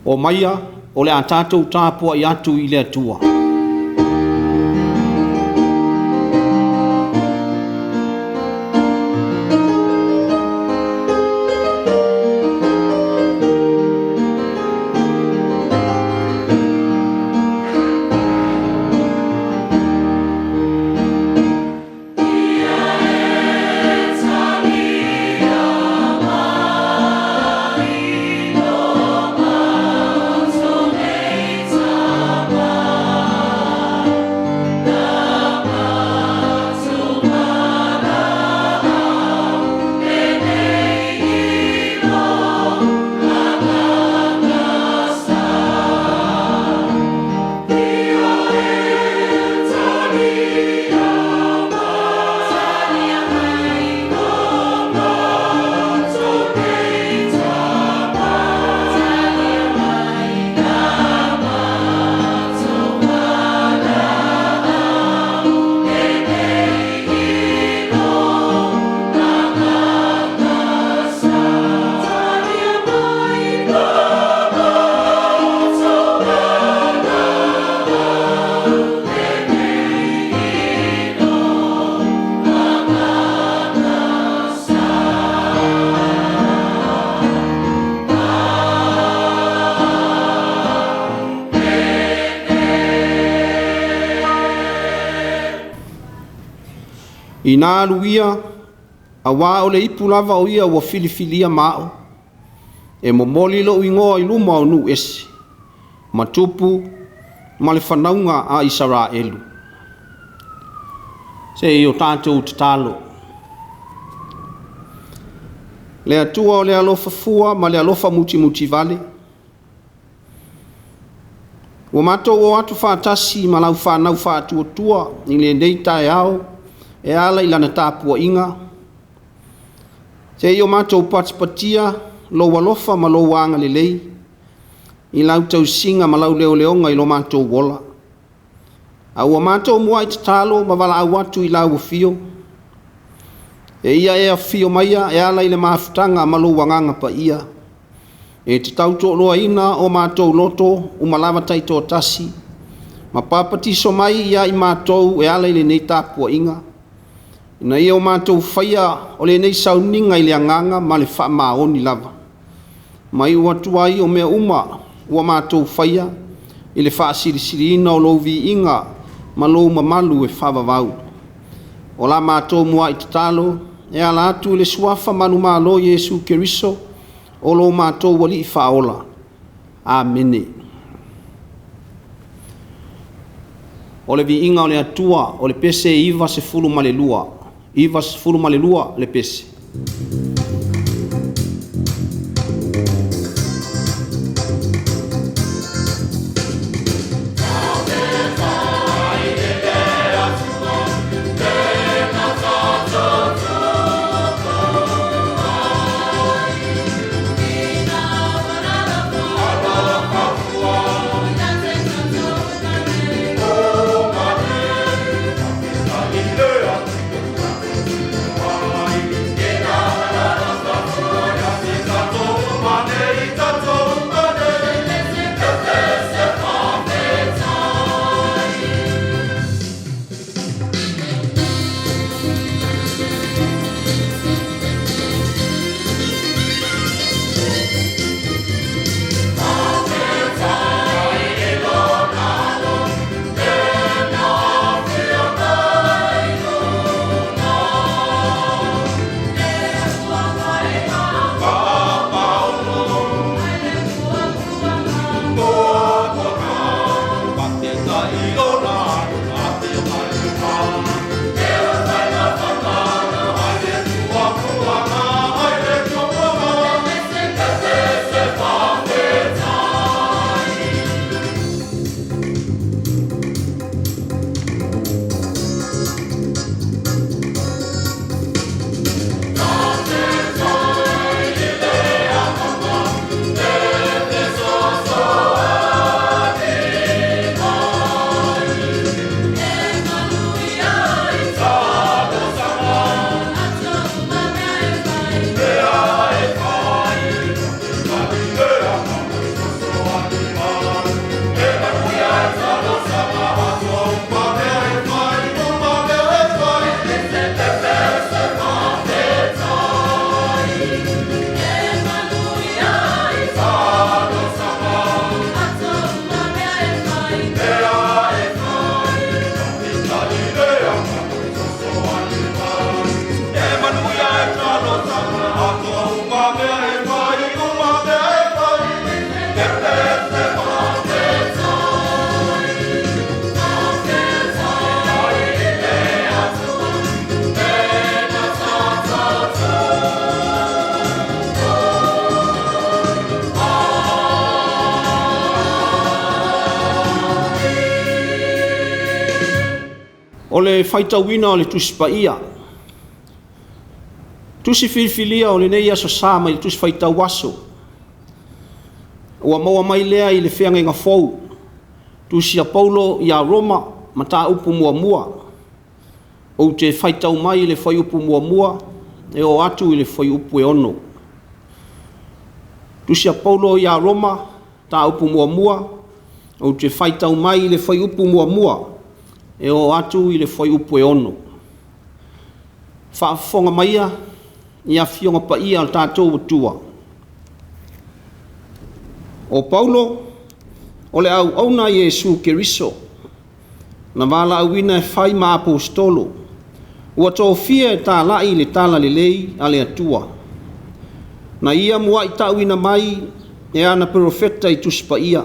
Omaia o le a tatou tapuai atu i le Atua. Ina alu ia, auā o le ipu lava o ia ua filifilia ma a'u, e momoli lo'u igoa i luma o nuu ese, ma tupu ma le fanauga a Isaraelu. Se i o tatou tatalo. Le Atua o le alofa fua ma le alofa mutimutivale, ua matou o atu faatasi ma lau fanau faatuatua i lenei taeao e ala i lana tapuaiga, se i o matou patipatia lou alofa ma lou agalelei i lau tausiga ma lau leoleoga i lo matou ola. A ua matou muai tatalo ma valaau atu i lau afio, e ia e afio maia e ala i le mafutaga ma lou Agaga Paia, e te tautoaluaina o matou loto uma lava taitoatasi, ma papatiso mai ia i matou e ala i lenei tapuaiga, ina ia o matou faia o lenei sauniga i le agaga ma le faamaoni lava, ma iu atu ai o mea uma ua matou faia i le faasilisiliina o lou viiga ma lou mamalu e faavavau. O la matou muai tatalo e ala atu i le suafa manumalo o Iesu Keriso o lo matou Alii Faaola. Amene. O le viiga o le Atua o le pese 92, 92 le pese. O le faitauina o le Tusi Paia. Tusi filifilia o lenei Aso Sa mai le Tusi Faitau Aso. Ua maua mai lea i le Feagaiga Fou, Tusi a Paulo ia Roma, mataupu 1. Ou te faitau mai i le fuaiupu 1 e oo atu i le fuaiupu e 6. Tusi a Paulo ia Roma, mataupu 1, ou te faitau mai i le fuaiupu 1 e oo atu i le fuaiupu e 6. Faafofoga maia i Afioga Paia a le tatou Atua. O Paulo, o le auauna a Iesu Keriso, na valaauina e fai ma aposetolo, ua tofia e talai le talalelei a le Atua. Na ia muai tauina mai e ana perofeta i Tusi Paia.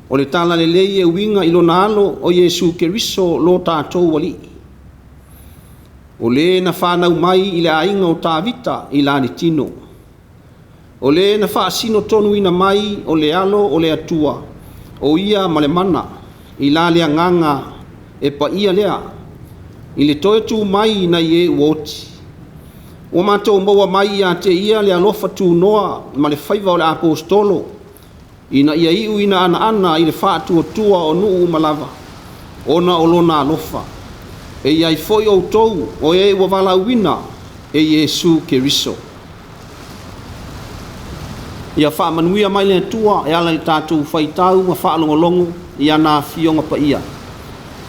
O le talalelei e uiga i lona alo o Iesu Keriso lo tatou Alii. O le na fanau mai i le aiga o Tavita i la le tino. O le na faasino tonuina mai o le alo o le Atua, o ia ma le mana, i la le agaga e paia lea, i le toe tu mai nai e ua oti. Ua matou maua mai ia te ia le alofa tunoa ma le faiva o le aposetolo, ina ia iu ina anaana i le faatuatua o nuu uma lava, ona o lona alofa. E i ai foi outou o e ua valaauina e Iesu Keriso. Ia faamanuia mai le Atua e ala i tatou faitau ma faalogologo i ana afioga paia.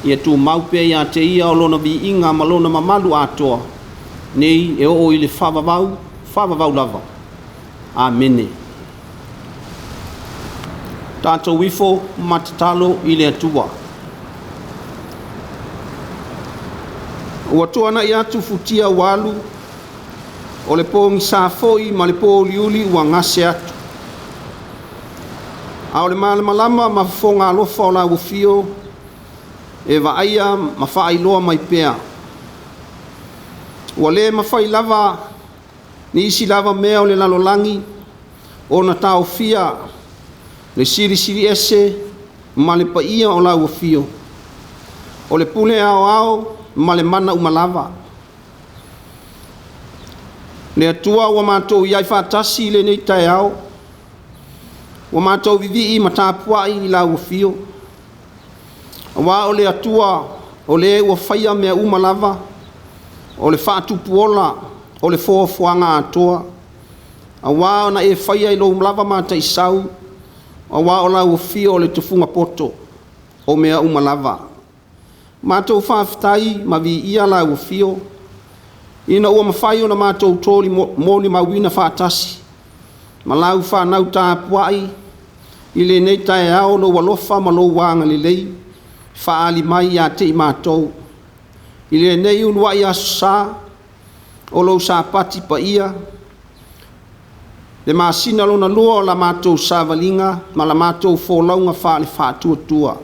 Ia tumau pea ia te ia o lona viiga ma lona mamalu atoa, nei e oo i le faavavau, faavavau lava. Amene. Tatou ifo ma tatalo i le Atua. Ua tuanai atu futia ua alu, o le pogisa foi ma le pōuliuli ua gase atu. A o le malamalama ma fofoga alofa o lau afio, e vaaia ma faailoa mai pea. Ua le mafai lava ni isi lava mea o le lalolagi ona taofia le silisili ese ma le paia o lau afio. O le pule aoao ma le mana uma lava. Le Atua ua matou i ai faatasi i lenei taeao, ua matou vivii ma tapuai i lau afio. Aua o le Atua o le ua faia mea uma lava, o le faatupuola, o le foafoaga atoa. Aua ona e faia i lou lava mataisau, aua o lau afio o le tufuga poto o mea uma lava. Matou faafetai ma viia lau afio, ina ua mafai ona matou molimauina faatasi ma lau fanau tapuai i lenei taeao lou alofa ma lou agalelei faaali mai ia te i matou. I lenei uluai aso sa o lou sapati paia, le masina lona lua o la matou savaliga ma la matou folauga faale-faatuatua.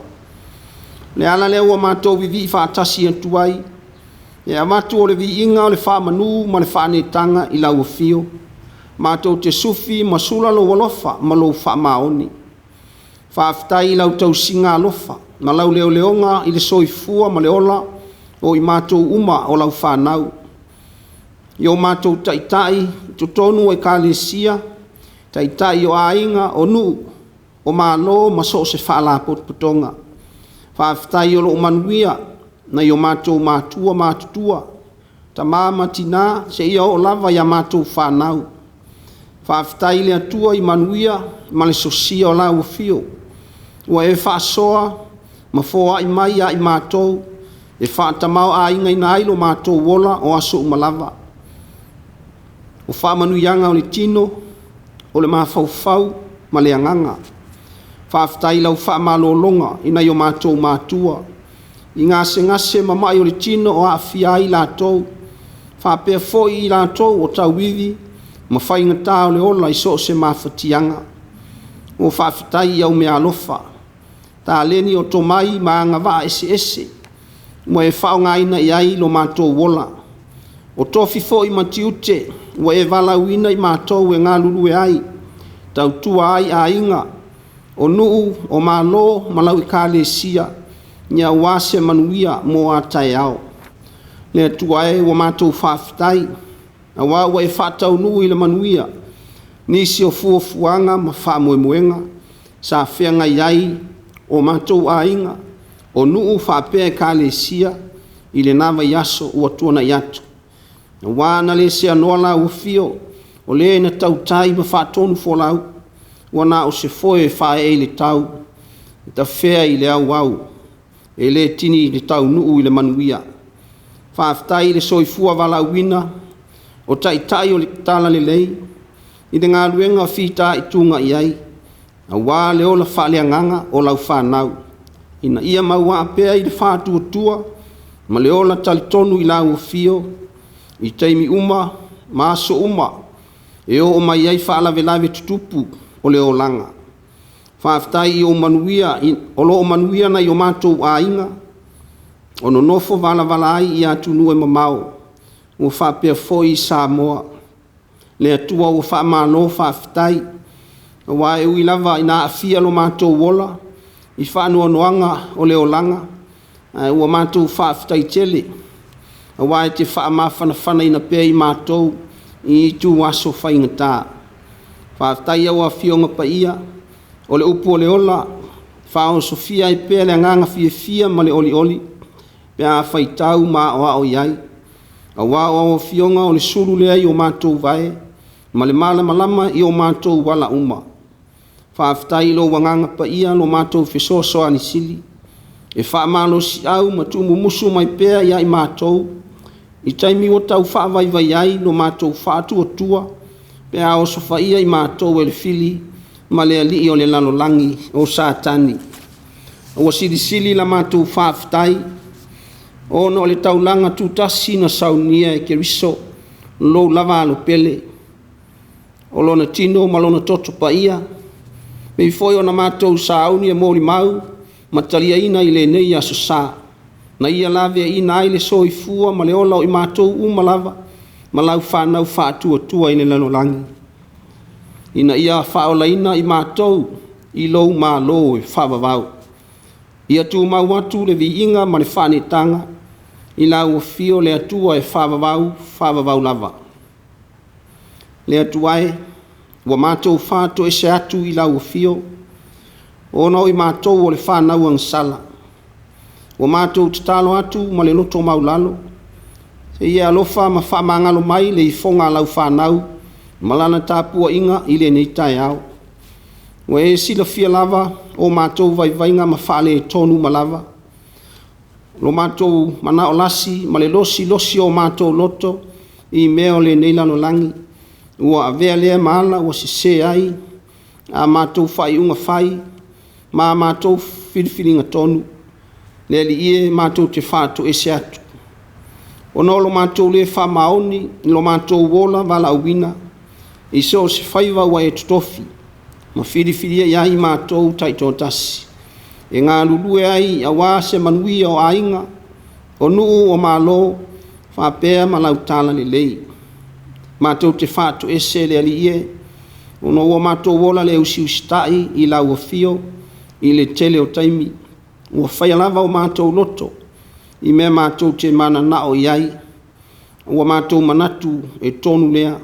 Le ala lea ua matou vivii faatasi atu ai, e avatu o le viiga o le faamanu ma le faaneetaga i lau afio, matou te sufi ma sula lou alofa ma lou faamaoni. Faafetai i lau tausiga alofa ma lau leoleoga i le soifua ma le ola o i matou uma o lau fanau. I o matou taitai i totonu o ekalesia, taitai o aiga, o nuu, o malo ma so o se faalapotopotoga. Faafetai o loo manuia nai o matou matua matutua, tama ma tina, seia oo lava ia matou fanau. Faafetai i le Atua i manuia ma le sosia o lau afio, ua e faasoa ma foai mai ia i matou, e faatamaoaigaina ai lo matou ola o aso uma lava. O faamanuiaga o le tino, o le mafaufau ma le agaga. Faafetai i lau faamalologa i nai o matou matua, i gasegase ma mai o le tino o aafia ai latou, faapea foi i latou o tauivi ma faigata o le ola i so o se mafatiaga. Ua faafetai i au meaalofa, taleni o tomai ma agavaa eseese, ua e faaaogaina i ai lo matou ola. O tofi foi ma tiute ua e valaauina i matou e galulue ai, tautua ai aiga, o nuu, o malo ma lau ekalesia, ia aua se manuia mo a taeao. Le Atua e, ua matou faafetai, auā ua e faataunuu i le manuia nisi o fuafuaga ma faamoemoega sa feagai ai o matou aiga, o nuu faapea Ekalesia i lena vaiaso ua tuanai atu. Auā ana le seanoa lau Afio, o le na tautai ma faatonufolau, ua na o se foe e faaee i le tau, e tafea i le auau, e le tini le taunuu i le manuia. Faafetai i le soifua valaauina o Taitai o le Talalelei i le galuega fitaituga i ai, aua le ola faaleagaga o lau fanau, ina ia mauaa pea i le faatuatua ma le ola talitonu i lau Afio i taimi uma ma aso uma e oo mai ai faalavelave tutupu o le olaga. Faafetai i ou manuia o lo o manuia nai o matou aiga o nonofo valavala ai i atunuu e mamao ua faapea foi i Samoa. Le Atua ua faamalo faafetai, aua e ui lava ina aafia lo matou ola i faanoanoaga o le olaga, ae ua matou faafetai tele, aua e te faamafanafanaina pea i matou i ituaso faigata. Faafetai i au Afioga Paia, o le upu o le ola, e faaosofia ai pea le agaga fiafia ma le olioli pe a faitau ma aoao i ai, aua o au Afioga o le sulu lea i o matou vae ma le malamalama i o matou ala uma. Faafetai i lou Agaga Paia lo matou fesoasoani sili, e faamalosiau ma tuumumusu mai pea ia i matou i taimi ua tau faavaivai ai lo matou faatuatua pe a osofaia i matou e le fili ma le alii o le lalolagi o Satani. Ua silisili la matou faafetai ona o le taulaga tutasi na saunia e Keriso, lou lava Alo pele, o lona tino ma lona toto paia, pei foi ona matou sauni e molimau ma taliaina i lenei aso Sa, na ia laveaiina ai le soifua ma le ola o i matou uma lava ma lau fanau faatuatua i le lalolagi, ina ia faaolaina i matou i lou Malo e faavavau. Ia tumau atu le viiga ma le faaneetaga i lau Afio le Atua e faavavau, faavavau lava. Le Atua e, ua matou faatoese atu i lau Afio, ona o i matou o le fanau agasala, ua matou tatalo atu ma le loto maualalo, se i e alofa ma faamagalo mai le ifoga a lau fanau ma lana tapuaiga i lenei taeao. Ua e silafia lava o matou vaivaiga ma faaletonu uma lava, lo matou manao lasi ma le losilosi o matou loto i mea o lenei lalolagi, ua avea lea ma ala ua sese ai a matou faaiuga fai ma a matou filifiliga tonu. Le Alii e, matou te faatoese atu, ona o lo matou le faamaoni i lo matou ola valaauina i so o se faiva ua e totofi ma filifilia i ai matou taitoatasi e galulue ai aua se manuia o aiga, o nuu, o malo, faapea ma lau talalelei. Matou te faatoese le Alii e, ona ua matou ola le usiusitai i lau Afio i le tele o taimi. Ua faia lava o matou loto i mea matou te mananao i ai, ua matou manatu e tonu lea.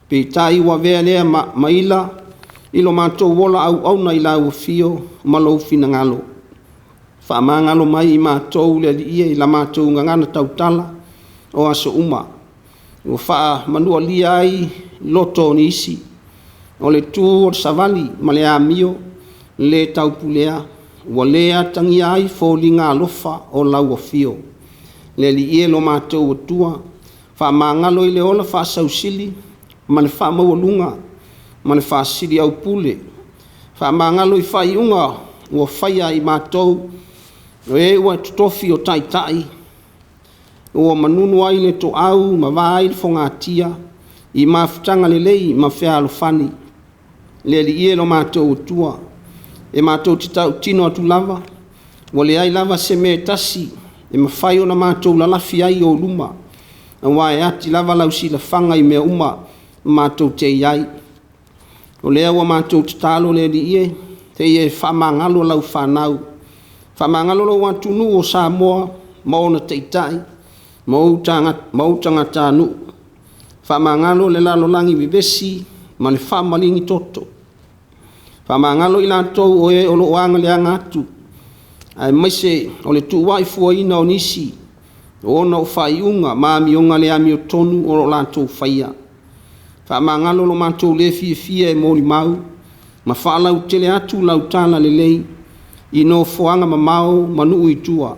Peitai ua avea lea ma ila i lo matou ola auauna i lau Afio ma lou finagalo. Faamagalo mai i matou le Alii e i la matou gagana tautala o aso uma, ua faamanualia ai loto o nisi, o le tu o le savali ma le amio le taupulea, ua le atagia ai foliga alofa o lau Afio. Le Alii e lo matou Atua, faamagalo i le ola faasausili ma le faamaualuga ma le faasiliaupule, faamagalo i faaiuga ua faia i matou, o e ua totofi o taitai, ua manunu ai le toau ma va ai le fogatia i mafutaga lelei ma fealofani. Le Alii e lo matou Atua, e matou te tautino atu lava, ua leai lava se mea e tasi e mafai ona matou lalafi ai i ou luma, aua e ati lava lau silafaga i mea uma matou te i ai. O lea ua matou tatalo le Alii e, seia e faamagalo lau fanau, Faamagalo lou atunuu o Samoa ma ona taitai ma ou tagatanuu. Faamagalo le lalolagi vevesi ma le faamaligi toto. Faamagalo i latou o e o lo o agaleaga atu, aemaise o le tuuaifuaina o nisi ona o faaiuga ma amioga le amiotonu o lo o latou faia. Faamagalo lo matou le fiafia e molimau ma faalautele atu lau talalelei i nofoaga mamao ma nuu i tua,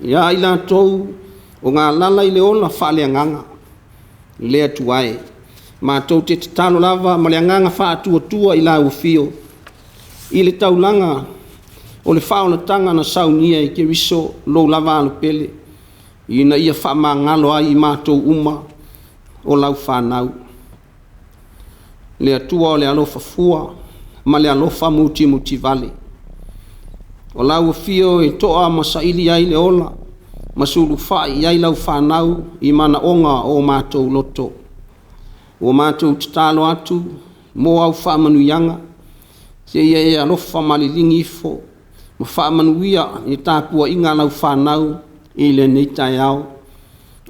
ia i latou o galala i le ola faaleagaga. Le Atua e, matou te tatalo lava ma le agaga faatuatua i lau afio i le taulaga o le faaolataga na saunia e Keriso lou lava alo pele, ina ia faamagalo ai i matou uma o lau fanau. Le Atua o le alofa fua ma le alofa mutimutivale, o lau afio e toa ma saili ai le ola ma sulufai i ai lau fanau i manaoga o matou loto. Ua matou tatalo atu mo au faamanuiaga, seia e alofa maliligi ifo ma faamanuia i le tapuaiga a lau fanau i lenei taeao.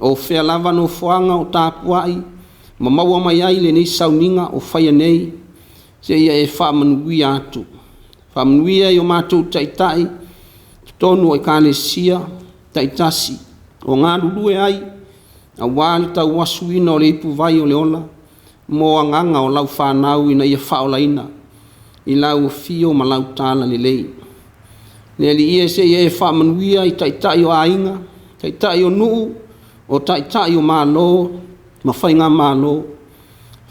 O fea lava nofoaga o tapuai ma maua mai ai lenei sauniga o faia nei, seia e faamanuia atu. Faamanuia i o matou taitai totonu o Ekalesia taitasi o galulue ai aua le tauasuina o le ipuvai o le ola mo agaga o lau fanau ina ia faaolaina i lau afio ma lau talalelei. Le Alii e, seia e faamanuia i taitai o aiga, taitai o nuu, o taitai o malo ma faigamalo.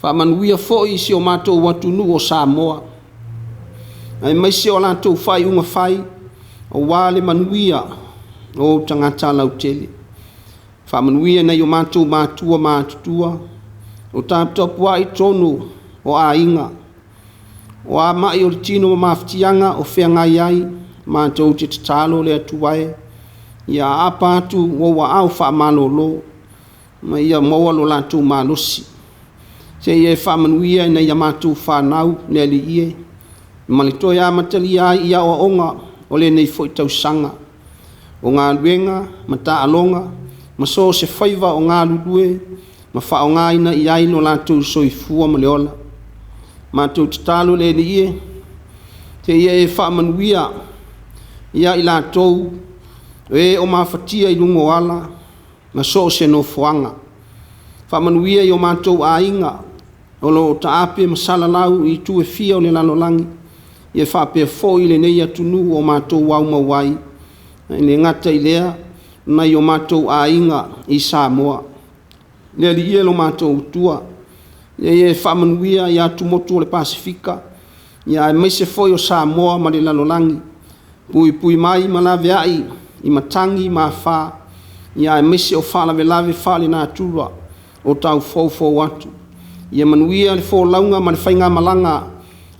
Faamanuia foi i si o matou atunuu o Samoa, aemaise o latou faaiuga fai aua le manuia o ou tagata lautele. Faamanuia nai o matou matua matutua o taputapuai totonu o aiga, o a mai o le tino ma mafatiaga o feagai ai, matou te tatalo le Atua e, ia aapa atu ou aao faamalolo ma ia maua lo latou malosi. Seia e faamanuia nai a matou fanau le Alii e, ma le toe amatalia ai i aoaoga o lenei foi tausaga, o galuega ma taaloga ma so o se faiva o galulue ma faaaogaina i ai lo latou soifua ma le ola. Matou tatalo le Alii e, seia e faamanuia ia i latou o e o mafatia i luga o ala ma so o se nofoaga. Faamanuia i o matou aiga o lo o taape ma salalau i itu e fia o le lalolagi, ia faapea foi lenei atunuu o matou aumau ai, e le gata i lea, nai o matou aiga i Samoa. Le Alii e lo matou Atua, ia e faamanuia i atumotu o le Pasefika, ia aemaise foi o Samoa ma le lalolagi, puipui mai ma laveai i matagi ma afa, ia aemaise o faalavelave faalenatura o tau foufou atu. Ia manuia le folauga ma le faigamalaga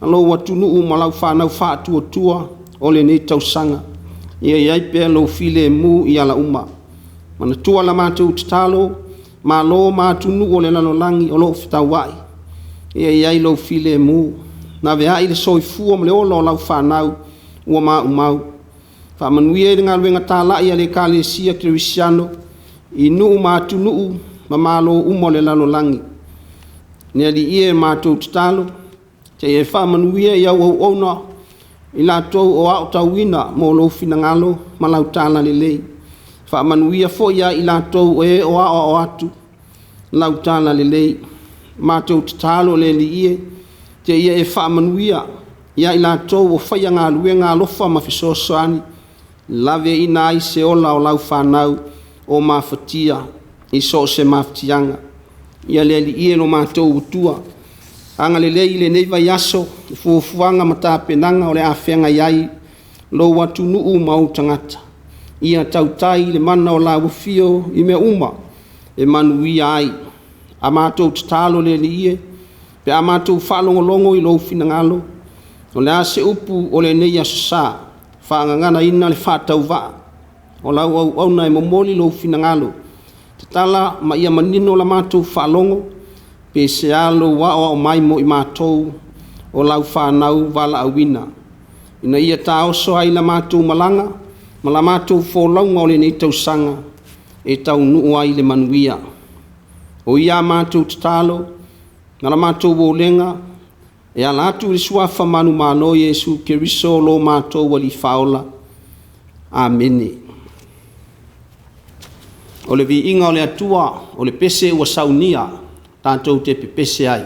a lou atunuu ma lau fanau faatuatua o lenei tausaga. Ia i ai pea lou filemu i ala uma. Manatua la matou tatalo, malo ma atunuu o le lalolagi o lo o fetauai, ia i ai lou filemu. Laveai le soifua ma le ola o lau fanau ua maumau. Faamanuia i le galuega talai a le Ekalesia Kerisiano i nuu ma atunuu ma malo uma o le lalolagi. Le Alii e, matou tatalo, seia e faamanuia i au auauna i latou o aotauina mo lou finagalo ma lau talalelei. Faamanuia foi ia i latou o e o aoao atu lau talalelei. Matou tatalo le Alii e, seia e faamanuia ia i latou o faia galuega alofa ma fesoasoani, laveaiina ai se ola o lau fanau o mafatia i so o se mafatiaga. Ia le Alii e lo matou Atua, agalelei i lenei vaiaso i fuafuaga ma tapenaga o le a feagai ai lou atunuu ma ou tagata. Ia tautai i le mana o lau afio i mea uma e manuia ai. A matou tatalo le Alii e, pe a matou faalogologo i lou finagalo, o le a se upu o lenei aso sa, faagaganaina le faatauvaa o lau auauna e momoli lou finagalo, tatala ma ia manino la matou faalogo, pe sea lou aoao mai mo i matou o lau fanau valaauina, ina ia taoso ai la matou malaga ma la matou folauga o lenei tausaga e taunuu ai le manuia. O ia a matou tatalo ma la matou olega e ala atu i le Suafa manumalo Iesu Keriso lo matou Alii Faaola. Amene. O le viiga o le Atua, o le pese ua saunia, tatou te pepese ai.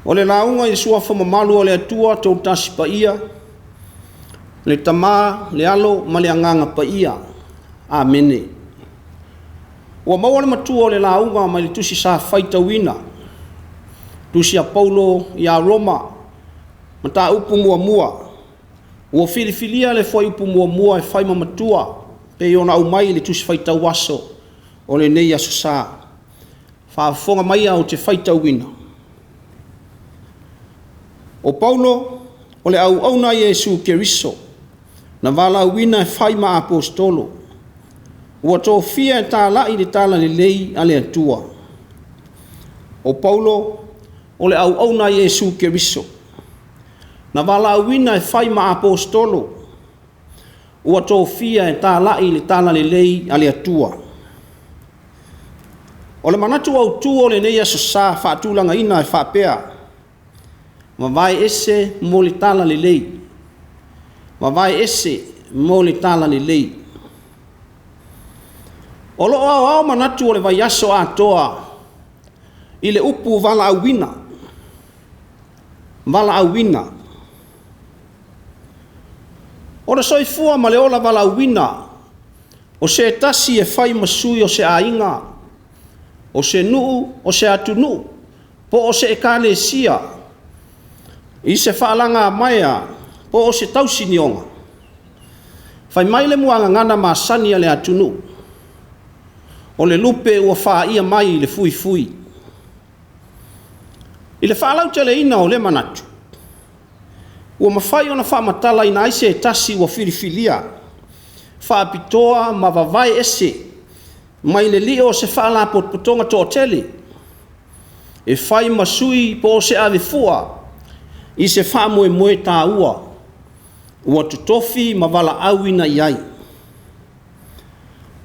O le lauga i le suafa mamalu o le Atua Toatasi Paia, le Tama, le Alo ma le Agaga Paia. Amene. Ua maua le matua o le lauga mai le tusi sa faitauina, tusi a Paulo ia Roma, mataupu muamua. Ua filifilia le fuaiupu muamua e fai ma matua, pei ona aumai i le tusi faitau aso o lenei aso sa. Faafofoga maia ou te faitauina. O Paulo, o le auauna a Iesu Keriso, na valaauina e fai ma aposetolo, ua tofia e talai le Talalelei a le Atua. O Paulo, o le auauna a Iesu Keriso, na valaauina e fai ma aposetolo, ua tofia e talai le Talalelei a le Atua. O le manatu autu o lenei Aso Sa faatulagaina e faapea, Vavae ese mo le Talalelei. Vavae ese mo le Talalelei. O lo o aoao manatu o le vaiaso atoa i le upu valaauina. Valaauina. O le soifua ma le ola valaauina o se tasi e fai ma sui o se aiga, o se nuu, o se atunuu, po o se ekalesia, i se faalagamaea po o se tausinioga. Fai mai le muagagana masani a le atunuu, o le lupe ua faia mai le fuifui. I le faalauteleina o lea manatu, ua mafai ona faamatalaina ai se tasi ua filifilia, faapitoa ma vavae ese mai le lio o se faalapotopotoga toatele, e fai ma sui po o se avefua i se faamoemoe taua ua totofi ma valaauina i ai.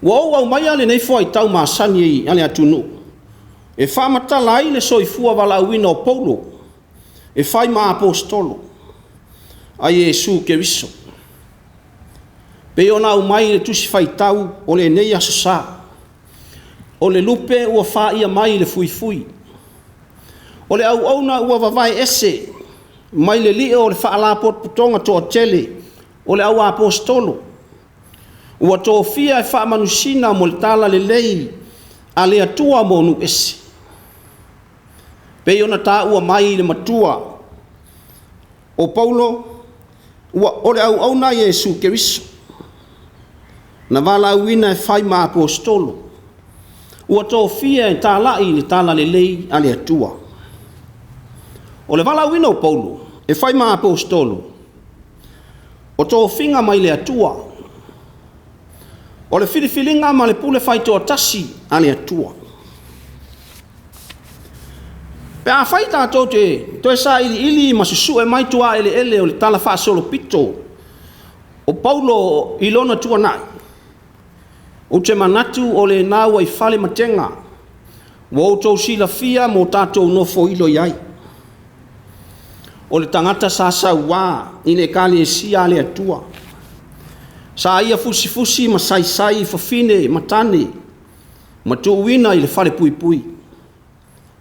Ua ou aumaia lenei fuaitau masani a le atunuu e faamatala ai le soifua valaauina o Paulo e fai ma aposetolo a Iesu Keriso, pei ona aumai i le Tusi Faitau o lenei Aso Sa, o le lupe ua faia mai le fuifui, o le auauna ua vavae ese mai le lio o le faalapotopotoga toatele o le au aposetolo, ua tofia e faamanusina mo le Talalelei a le Atua mo nuu ese, pei ona taua mai i le matua o Paulo, o le auauna a Iesu Keriso, na valaauina e fai ma aposetolo, ua tofia e talai le Talalelei a le Atua. O le valaauina o Paulo e fai ma aposetolo, o tofiga mai le Atua, o le filifiliga ma le pule faitoatasi a le Atua. Pe afai tatou te toe sailiili ma susue mai tuaeleele o le talafaasolopito o Paulo i lona tuanai, ou te manatu o lena ua i fale matega, ua outou silafia ma o tatou nofoilo i ai. O le tagata sa sauā i le Ekalesia a le Atua, sa ia fusifusi ma saisai i fafine ma tane, ma tuuina i le falepuipui.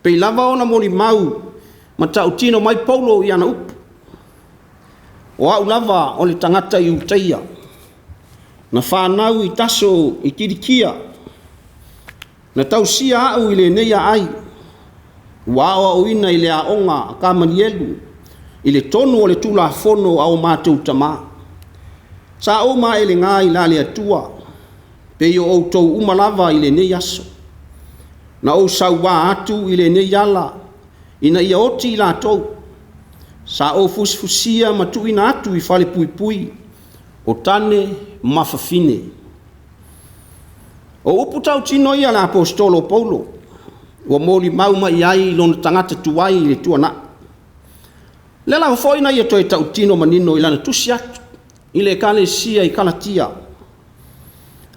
Pei lava ona molimau ma tautino mai Paulo i ana upu, o au lava o le tagata Iutaia, na fanau i Taso i Kilikia, na tausia au i lenei aai, ua aoaoina i le aoga a Kamalielu, i le tonu o le Tulafono a o matou tama. Sa ou maelega i la le Atua, pei o outou uma lava i lenei aso. Na ou sauā atu i lenei ala, ina ia oti i latou. Sa ou fusifusia ma tuuina atu i falepuipui, o tane ma fafine. O upu tautino ia a le aposetolo o Paulo, ua molimau mai i ai lona tagata tuai i le tuanai. O lea lava foi na ia toe tautino manino i lana tusi atu i le ekalesia i Kalatia,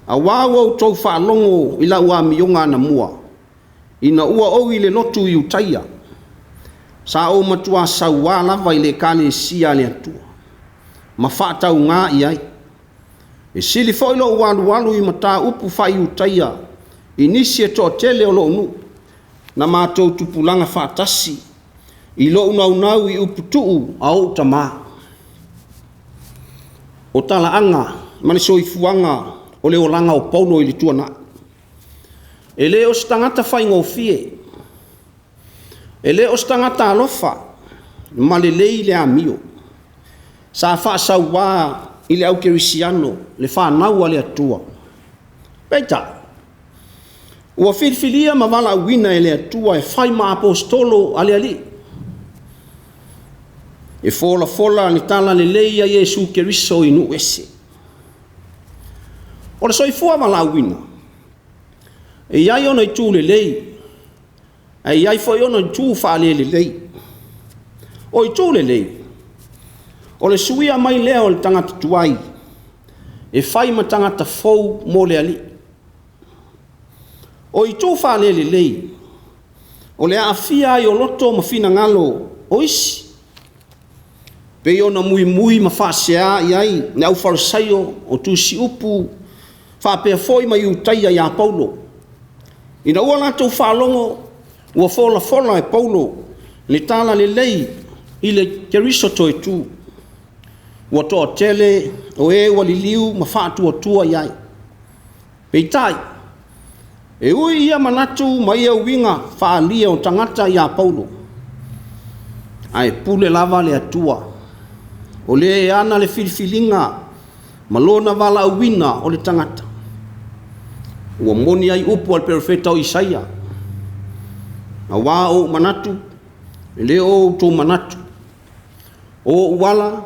auā ua outou faalogo i lau amioga anamua, ina ua ou i le lotu i Iutaia, sa ou matua sauā lava i le ekalesia a le Atua, ma faatauga i ai. E sili foi lou alualu i mataupu faa-Iutaia i nisi e toatele o lou nuu, na matou tupulaga faatasi, i lou naunau i upu tuu a ou tama. O talaaga ma le soifuaga o le olaga o Paulo i le tuanai. E le o se tagata faigofie, e le o se tagata alofa ma lelei le amio. Sa faasauā i le aukerisiano, le fanau a le Atua. Peitai, Ua filifilia ma valaauina e le Atua e fai ma aposetolo a le Alii, e folafola le talalelei a Iesu Keriso i nuu ese. O le soifua valaauina, e i ai ona itu lelei, ae i ai foi ona itu faale-lelei. O itu lelei, o le suia mai lea o le tagata tuai e fai ma tagata fou mo le Alii. O itu faale-lelei, o le aafia ai o loto ma finagalo o isi, pei ona muimui ma faasea i ai le aufalesaio o tusiupu faapea foi ma Iutaia ia Paulo, ina ua latou faalogo ua folafola e Paulo le talalelei i le Keriso toetu, ua toatele o e ua liliu ma faatuatua i ai. Peitai, e ui i ia manatu ma ia uiga faaalia o tagata ia Paulo, ae pule lava le Atua, o le e ana le filifiliga ma lona valaauina o le tagata. Ua moni ai upu a le perofeta o Isaia, aua o ou manatu, e le o outou manatu, o ou ala,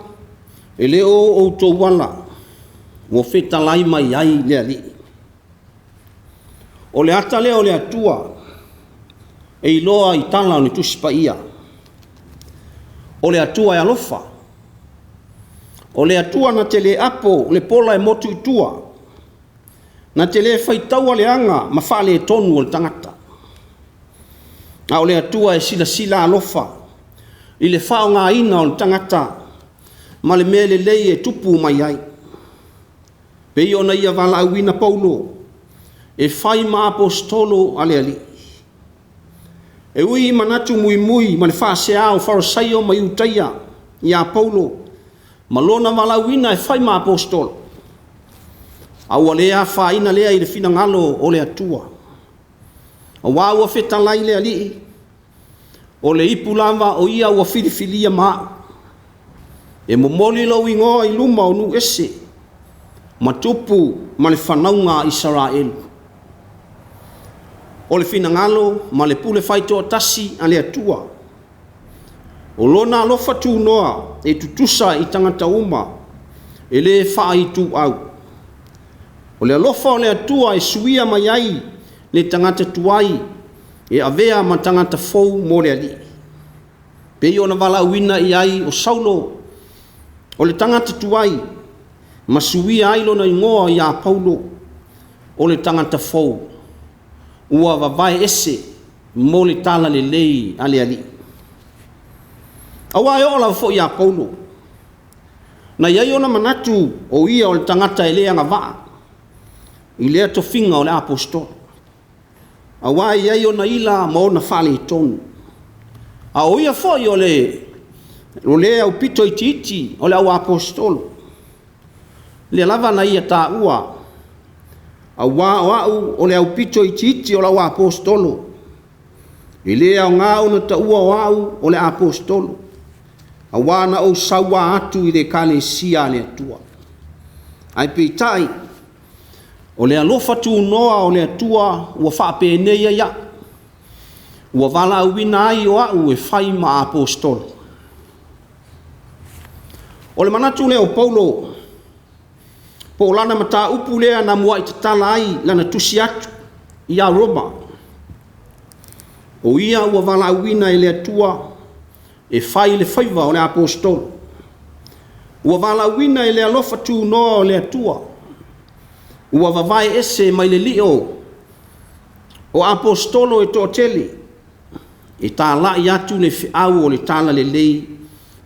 e le o outou ala, ua fetalai mai ai le Alii. O le ata lea o le Atua e iloa i tala o le Tusi Paia. O le Atua e alofa, o le Atua na te le apo le pola e motu i tua, na te le faitaua le aga ma faaletonu o le tagata, a o le Atua e silasila alofa i le faaaogaina o le tagata ma le mea lelei e tupu mai ai. Pei ona ia valaauina Paulo e fai ma aposetolo a le Alii. E ui i manatu muimui ma le faasea o Farisaio ma Iutaia ia Paulo ma lona valaauina e fai ma aposetolo, a ua le afaina lea i le finagalo o le Atua, aua ua fetalai le Alii, o le ipu lava o ia ua filifilia ma au, e momoli lou igoa i luma o nuu ese, ma tupu ma le fanauga a Isaraelu. O le finagalo ma le pule faitoatasi a le Atua, o lona alofa tunoa e tutusa i tagata uma, e le faaituau. O le alofa o le Atua e suia mai ai le tagata tuai e avea ma tagata fou mo le Alii. Pei ona valaauina i ai o Saulo, o le tagata tuai, ma suia ai lona igoa ia Paulo, o le tagata fou, ua vavae ese mo le talalelei a le Alii. Aua e oo lava foi ia Paulo, na i ai ona manatu o ia o le tagata e le agavaa i lea tofiga o le aposetolo, aua e i ai ona ila ma ona faaletonu. A o ia foi o le aupito itiiti o le au aposetolo, lea lava na ia taua, aua o au o le aupito itiiti o lau aposetolo, e le aoga ona taua o au o le aposetolo, aua na ou saua atu i le ekalesia a le Atua. Ae peitai, o le alofa tunoa o le Atua ua faapenei ai au, ua valaauina ai o au e fai ma aposetolo. O le manatu lea o Paulo, po o lana mataupu lea na muai tatala ai lana tusi atu ia Roma, o ia ua valaauina e le Atua e fai le faiva o le aposetolo. Ua valaauina e le alofa tunoa o le Atua, ua vavae ese mai le lio o aposetolo e toatele, e talai atu le feau o le talalelei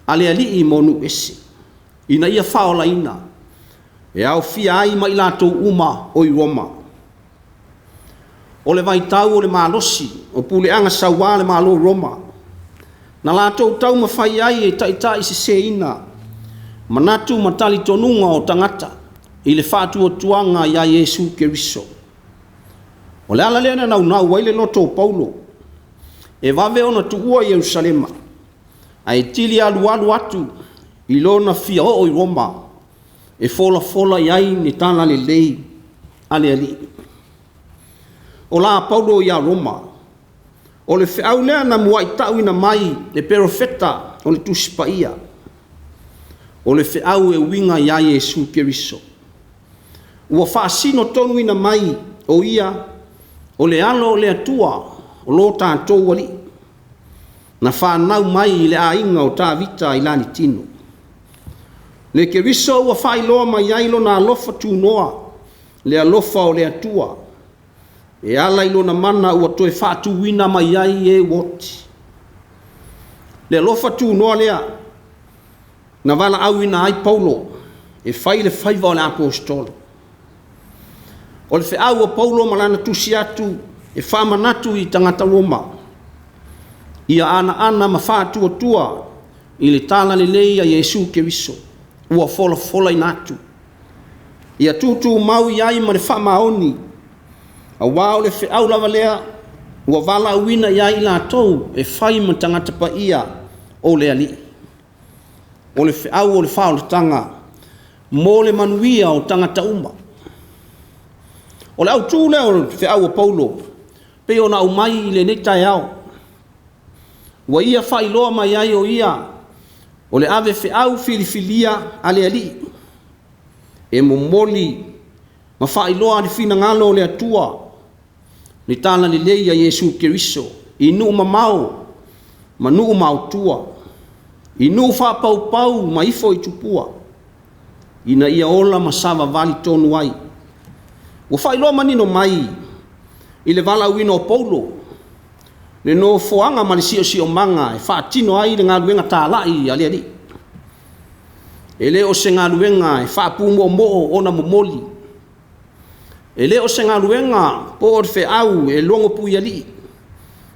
a le Alii mo nuu ese, ina ia faaolaina, e aofia ai ma i latou uma o i Roma. O le vaitau o le malosi o puleaga saua le Malo o Roma, na latou taumafai ai e taitaiseseina manatu ma talitonuga o tagata i le faatuatuaga ia Iesu Keriso. O le ala lea na naunau ai le loto o Paulo, e vave ona tuua Ierusalema, ae tili alualu atu i lona fia oo i Roma, e folafola i ai le talalelei a le Alii. o la Paulo ia Roma, o le feau lea na muai ta'uina mai e perofeta o le Tusi Paia, o le feau e uiga ia Iesu Keriso. Ua faasino tonuina mai o ia o le alo o le Atua o lo tatou Alii, na whanau mai i le aiga o Tavita i lanitino. Le Keriso ua faailoa mai ai lona alofa tunoa, le alofa o le Atua, e ala i lona mana ua toe faatuina mai ai e ua oti. Le alofa tunoa lea, na valaauina ai Paulo, e fai le faiva o le aposetolo. O le feau o Paulo ma lana tusi atu, e faamanatu i tagata Roma, ia anaana ma faatuatua i le talalelei a Iesu Keriso, ua folafolaina atu. Ia tutumau i ai ma le faamaoni, auā o le feau lava lea, ua valaauina i ai i latou e fai ma tagata paia o le Alii. O le feau o le faaolataga mo le manuia o tagata uma. O le autū lea o le feau a Paulo, pei ona aumai i lenei taeao, ua ia faailoa mai ai o ia o le ave feau filifilia a le Alii, e momoli ma faailoa le finagalo o le Atua, le talalelei a Iesu Keriso, i nuu mamao ma nuu maotua, i nuu faapaupau ma ifo i tupua, ina ia ola ma savavali tonu ai. Ua faailoa manino mai i le valaauina o Paulo, le nofoaga ma le siosiomaga e faatino ai le galuega talai a le Alii. E le o se galuega e faapumoomoo ona momoli, e le o se galuega po o le feau e logo puialii,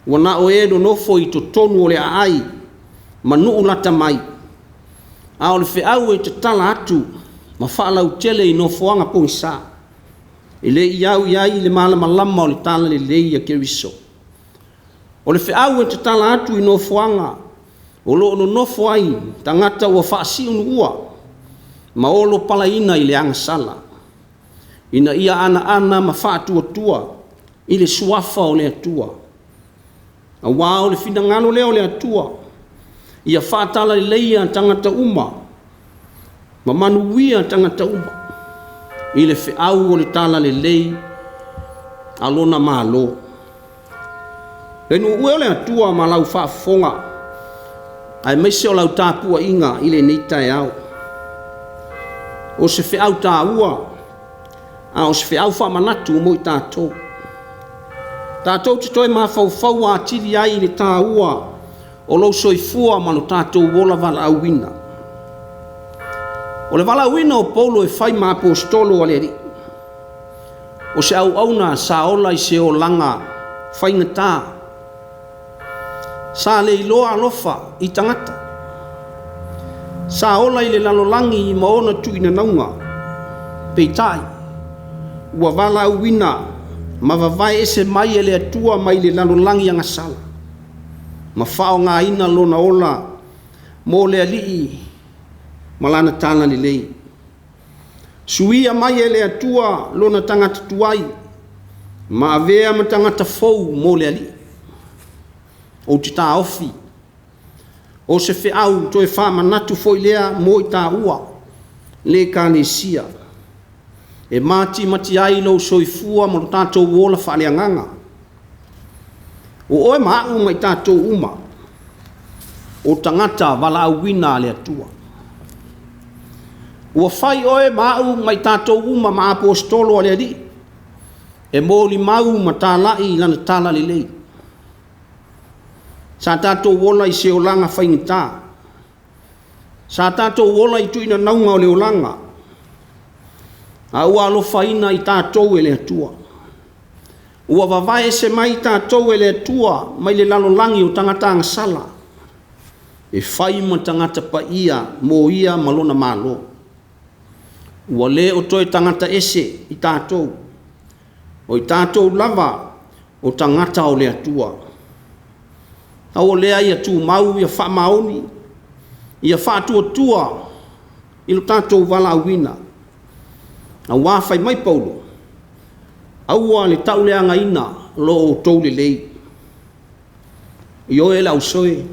ua na o e nonofo i totonu o le aai ma nuu lata mai, a o le feau e tatala atu ma faalautele i nofoaga pogisa, e le i au i ai le malamalama o le talalelei a Keriso. O le feau e tatala atu i nofoaga o lo o nonofo ai tagata ua faasiunuua ma olo palaina i le agasala, ina ia anaana ma faatuatua i le suafa o le Atua. Auā o le finagalo lea o le Atua, ia faatalaleia tagata uma ma manuia tagata uma i le feau o le talalelei a lona Malo. Le nuu e o le Atua ma lau faafofoga, aemaise o lau tapuaiga i lenei taeao. O se feau tāua, a o se feau faamanatu mo i tatou. Tatou te toe mafaufau atili ai i le tāua o lou soifua ma lo tatou ola valaauina. O le valaauina o Paulo e fai ma aposetolo a le Alii, o se auauna sa ola i se olaga faigata, sa le iloa alofa i tagata, sa ola i le lalolagi ma ona tuuinanauga, peitai, ua valaauina ma vavae ese mai e le Atua mai le lalolagi agasala, ma faaaogaina lona ola mo le Alii ma lana talalelei. Suia mai e le Atua lona tagata tuai, ma avea ma tagata fou mo le Alii. Ou te taofi, o se feau toe faamanatu foi lea mo i tāua, le ekalesia, e matimati ai lou soifua ma lo tatou ola faaleagaga. O oe ma au ma i tatou uma, o tagata valaauina a le Atua. Ua fai oe ma au ma i tatou uma ma aposetolo a le Alii, e molimau ma talai i lana talalelei. Sa tatou ola i se olaga faigata, sa tatou ola i tuuinanauga o le olaga, a ua alofaina i tatou e le Atua. Ua vavae ese mai i tatou e le Atua mai le lalolagi o tagata agasala, e fai ma tagata paia mo ia ma lona Malo. Ua le o toe tagata ese i tatou, o i tatou lava o tagata o le Atua. Aua lea ia tumau, ia faamaoni, ia faatuatua i lo tatou valaauina. Auā fai mai Paulo, aua le tauleagaina lo outou lelei. Ioe le ausoe,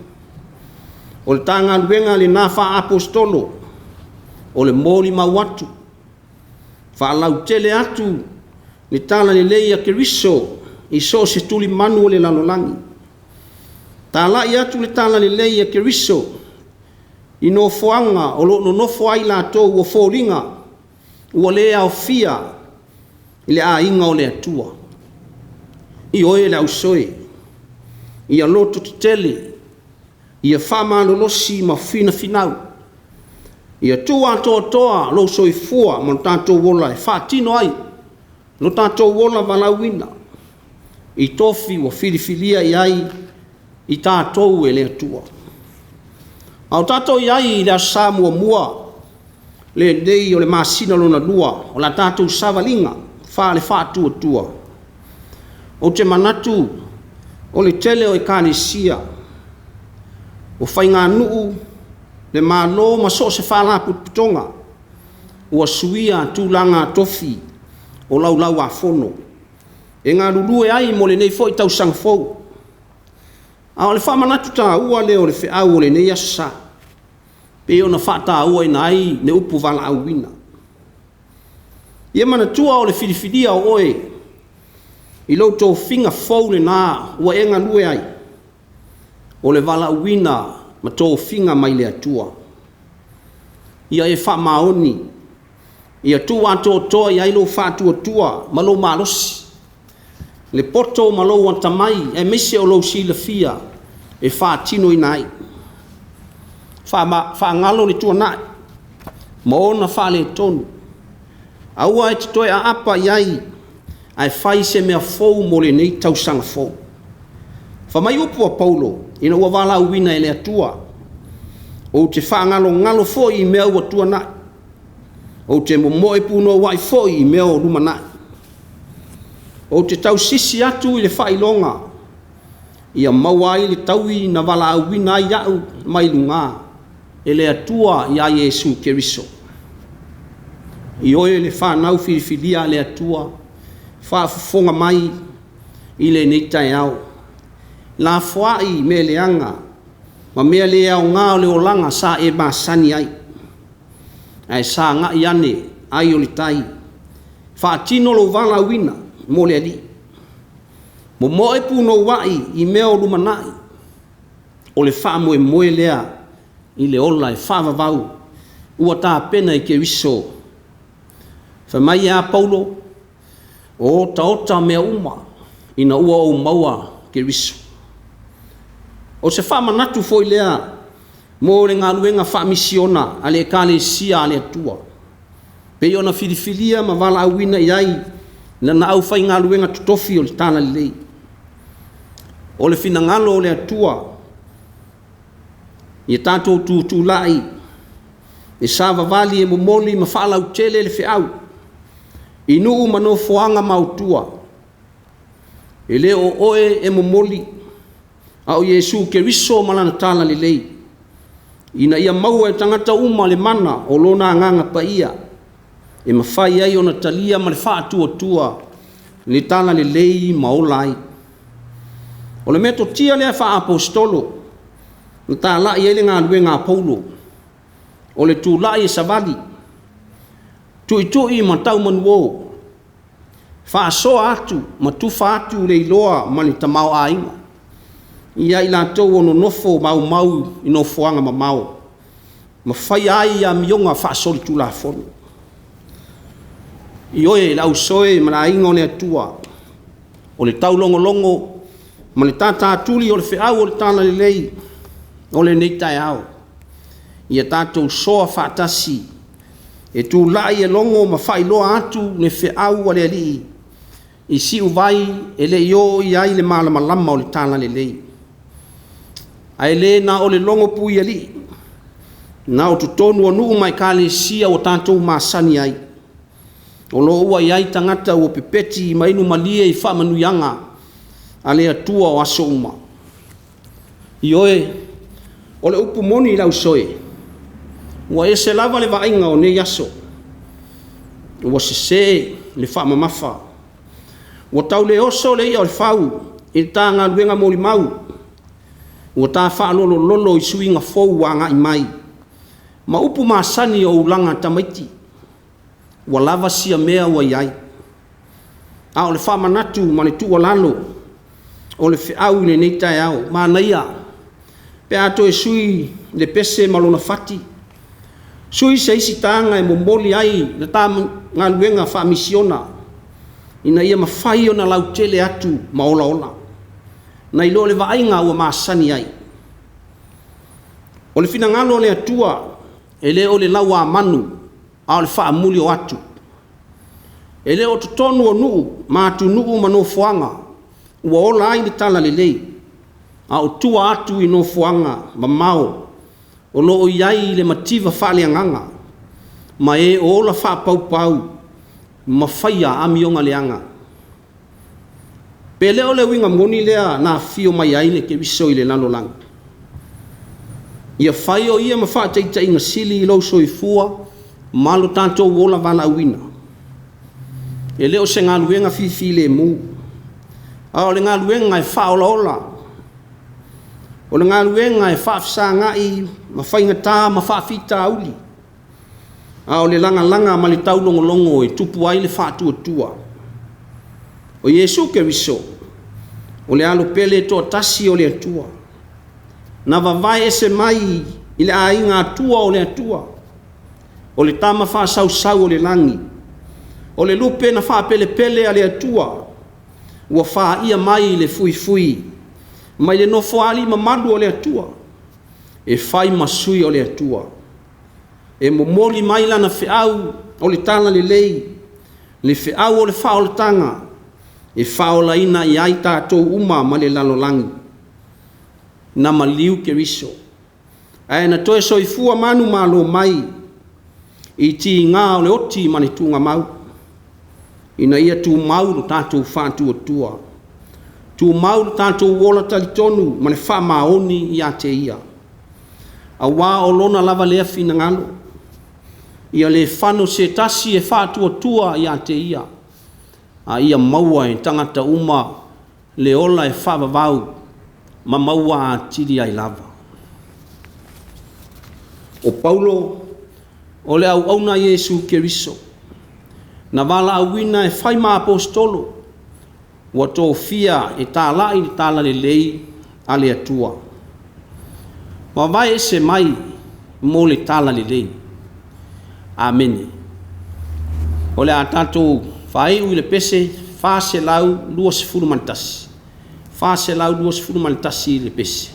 o le ta galuega lena faaapostolo, o le molimau atu, faalautele atu le talalelei a Keriso i so o se tulimanu o le lalolagi. Talai atu le talalelei a Keriso i nofoaga o lo o nonofo ai latou ua foliga ua le aofia i le aiga o le Atua. Ioe le ausoe, ia lototetele, ia faamalolosi ma finafinau, ia tuuatoatoa lou soifua ma lo tatou ola e faatino ai lo tatou ola valaauina i tofi ua filifilia i ai i tatou e le Atua. A o tatou i ai i le Aso Sa muamua lenei o le masina lona lua o la tatou savaliga faale-faatuatua, ou te manatu o le tele o Ekalesia, o faiganuu, le Malo ma so o se faalapotopotoga ua suia tulaga tofi o Laulau-a-Fono e galulue ai mo lenei foi tausaga fou. A o le faamanatu taua lea o le feau o lenei Aso Sa, pei ona faatauaina ai le upu valaauina. Ia manatua o le filifilia o oe i lou tofiga fou lena ua e galue ai, o le valaauina ma tofiga mai le Atua. Ia e faamaoni, ia tuuatoatoa i ai lou faatuatua ma lou malosi, le poto ma lou atamai, aemaise o lou silafia e faatinoina ai. Faagalo le tuanai ma ona faaletonu, aua e te toe aapa i ai, ae fai se mea fou mo lenei tausaga fou. Fai mai upu a Paulo ina ua valaauina e le Atua, ou te faagalogalo foi i mea ua tuanai, ou te momoe punouai foi i mea o lumanai. Ou te tausisi atu i le faailoga, ia maua ai le taui na valaauina ai au mai luga e le Atua ia Iesu Keriso. Ioe le fanau filifilia a le Atua, faafofoga mai i lenei taeao. Lafoai mea leaga ma mea le aoga o le olaga sa e masani ai, ae sagai ane ai o le tai, faatino lou valaauina mo le Alii. Momoe punouai i mea o lumanai, o le faamoemoe lea i le ola e faavavau ua tapena e Keriso. Fai mai ia Paulo, o otaota mea uma ina ua ou maua Keriso. O se faamanatu foi lea mo le galuega faamisiona a le Ekalesia a le Atua, pei ona filifilia ma valaauina i ai lana aufaigaluega totofi o le Talalelei. O le finagalo o le Atua, ia tatou tutulai e savavali e momoli ma faalautele le feau i nuu ma nofoaga maotua. E le o oe e momoli, a o Iesu Keriso ma lana talalelei, ina ia maua e tagata uma le mana o lona Agaga Paia, e mafai ai ona talia ma le faatuatua le talalelei ma ola ai. O le metotia lea faaapostolo na talai ai le galuega a Paulo, o le tulai e savali, tuitui ma taumanuo, faasoa atu ma tufa atu le iloa ma le tamaoaiga ia i latou o nonofo maumau i nofoaga mamao, ma faia ai amioga faasolitulafono. Ioe, le ausoe ma le aiga o le Atua, o le taulogologo ma le tatatuli o le feau o le talalelei o lenei taeao, ia tatou soa faatasi e tulai e logo ma faailoa atu le feau a le Alii i siuvai e le i oo i ai le malamalama o le talalelei. Ae le na o le logo puialii, na o totonu o nuu ma ekalesia ua tatou masani ai, o lo o ua i ai tagata ua pepeti ma inu malie i faamanuiaga a le Atua o aso uma. Ioe, o le upu moni i le ausoe, ua ese lava le vaaiga o nei aso, ua sese le faamamafa. Ua tau le oso le i'a o le fau i le ta galuega molimau, ua ta faalolololo i suiga fou ua agai mai, ma upu masani o ulaga tamaiti, ua lava sia mea ua i ai. A o le faamanatu ma le tuualalo o le feau i lenei taeao, manaia pe a toe sui le pese ma lona fati, sui se isi taga e momoli ai le ta galuega faamisiona, ina ia mafai ona lautele atu ma olaola, nai lo le vaaiga ua masani ai. O le finagalo o le Atua, e le o le lauamanu, a o le faamuli o atu. E le o totonu o nuu ma atunuu ma nofoaga ua ola ai le talalelei, a o tua atu i nofoaga mamao o lo o i ai le mativa faaleagaga ma e o ola faapaupau ma faia amioga leaga. Pe le o le uiga moni lea na afio mai ai le Keriso i le lalolagi? Ia fai o ia ma faataitaiga sili i lou soifua ma lo tatou ola valaauina. E le o se galuega fifilemu, a o le galuega e faaolaola. O le galuega e faafesagaai ma faigata ma faafitauli, a o le lagalaga ma le taulogologo e tupu ai le faatuatua. O Iesu Keriso, o le Alo pele e toatasi o le Atua, na vavae ese mai i le aiga Atua o le Atua, o le tama faasausau o le lagi, o le lupe na faapelepele a le Atua, ua faia mai le fuifui mai le nofoaalii mamalu o le Atua, e fai ma sui o le Atua, e momoli mai lana feau o le talalelei, le feau o le faaolataga, e faaolaina i ai tatou uma ma le lalolagi. Na maliu Keriso, ae na toe soifua manumalo mai i tiga o le oti ma le tugamau, ina ia tumau lo tatou faatuatua, tumau lo tatou ola talitonu ma le faamaoni ia te Ia, aua o Lona lava lea finagalo, ia le fano se tasi e faatuatua ia te Ia, a ia maua e tagata uma le ola e faavavau ma maua atili ai lava. O Paulo, o le auauna a Iesu Keriso, na valaauina e fai ma aposetolo, ua tofia e talai le talalelei a le Atua. Vavae ese mai mo le talalelei. Amene. O le a tatou faaiu i le pese 421. 421 le pese.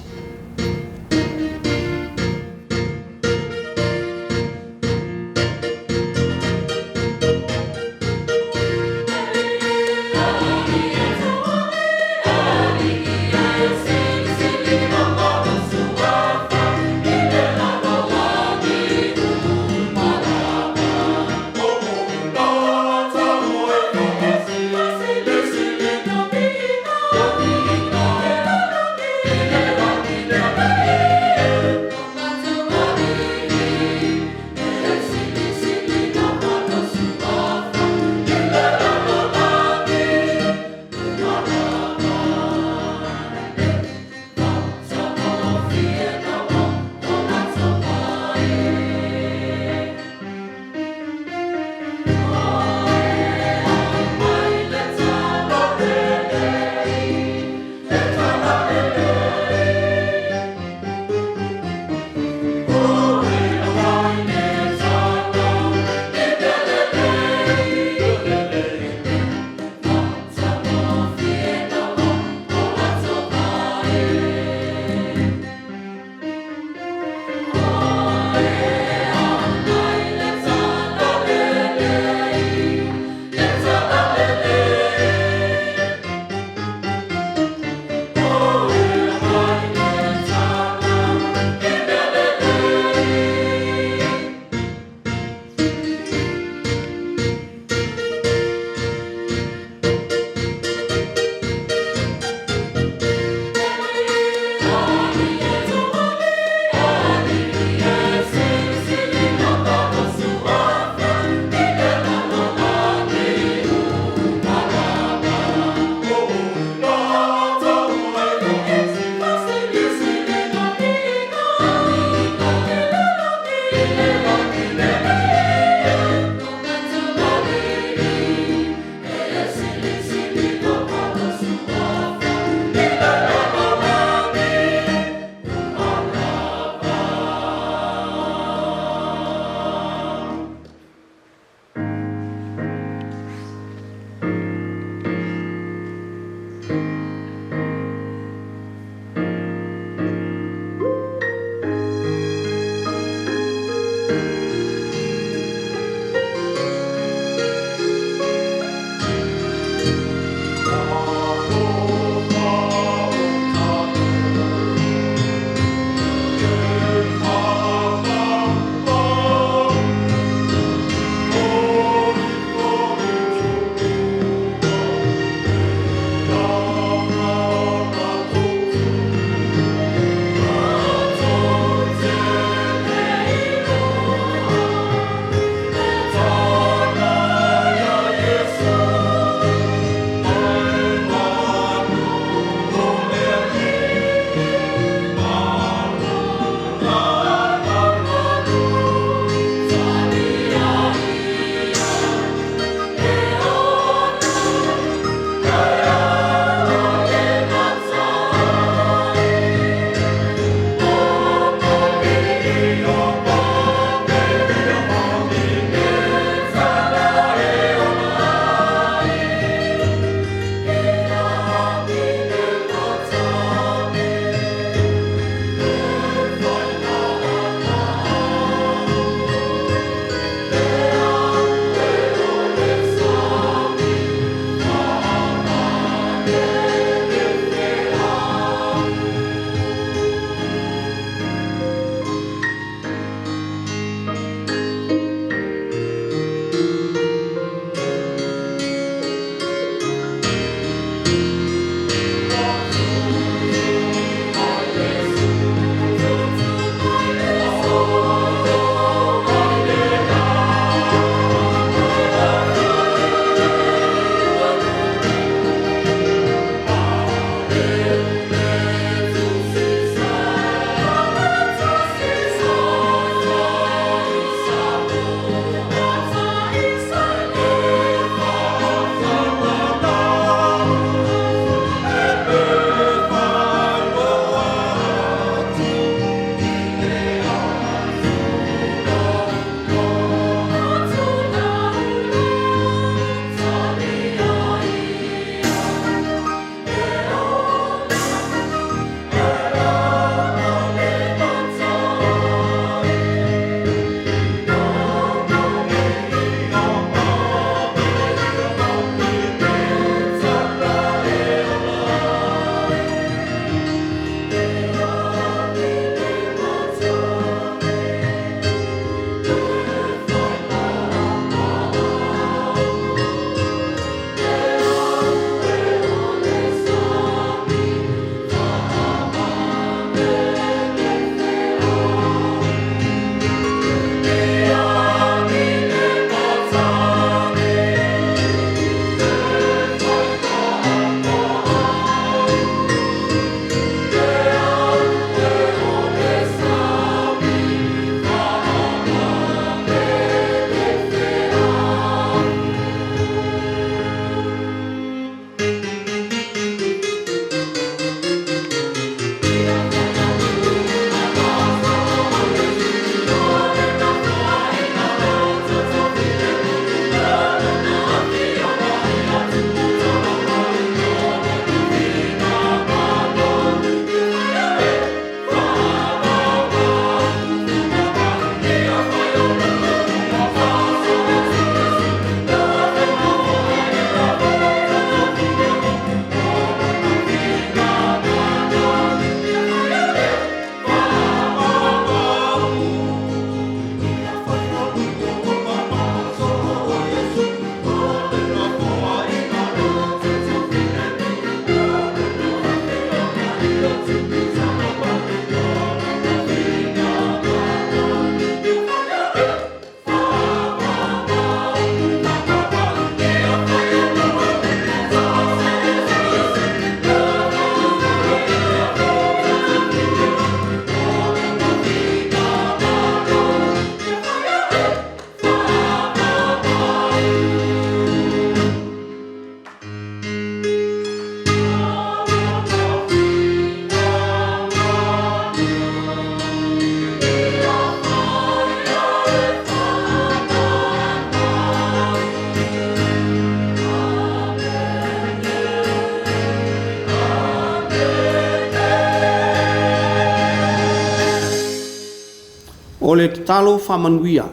O le tatalo faamanuia.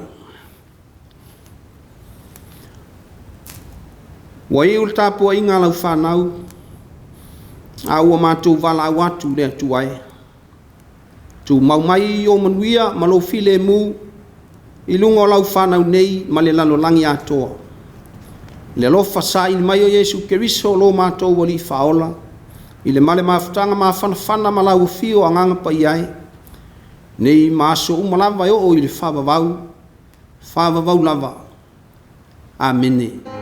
Ua iu le tapuaiga a lau fanau, a ua matou valaau atu i le Atua e. Tumau mai ou manuia ma lou filemu i luga o lau fanau nei ma le lalolagi atoa. Le alofa saili mai o Iesu Keriso o lo matou Alii Faaola, i le male mafutaga mafanafana ma lau afio o Agaga Paia e, nei ma aso uma lava e oo i le faavavau, faavavau lava. Amene.